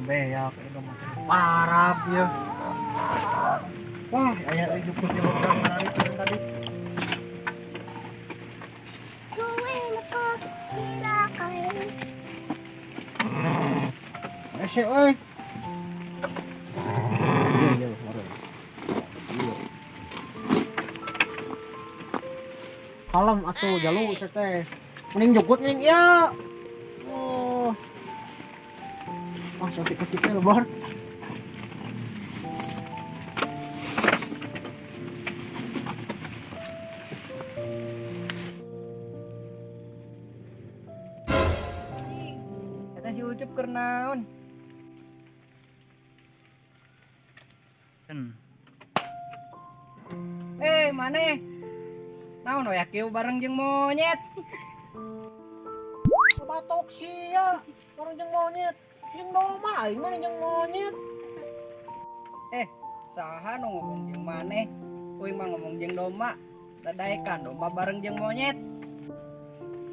Beak itu mah parab ya. Wah, aya jukut yang urang lari tadi. Ese euy. Iya, iya. Kalem atuh jalu teh. Mending jukut mending ieu. Oh. Wah, sakit-sakitnya lebar. Eta si Ucup keur naon? Eh, maneh? Naon we kieu bareng jeung monyet? Batok sia, bareng jeung monyet. Jeung domba aing mah jeung monyet. Eh, saha nu ngomong jeung maneh? Uing mah ngomong jeung domba. Dadaekan domba bareng jeung monyet.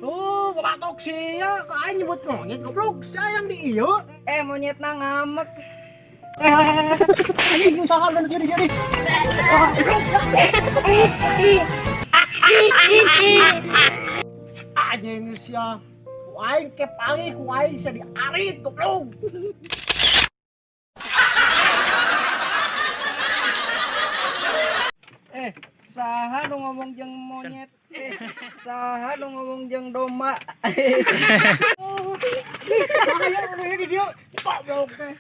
Tuh, batok sia, ka aing nyebut monyet goblok. Sia yang di ieu. Eh, monyetna ngamek. Anjing saha dan jadi jadi. Anjing sia. Ku aing ke palih ku aing sia diarit goblok. Eh, saha nu ngomong jeung monyet? Eh, saha nu ngomong jeung domba? Saha yang di dieu? Goblok teh.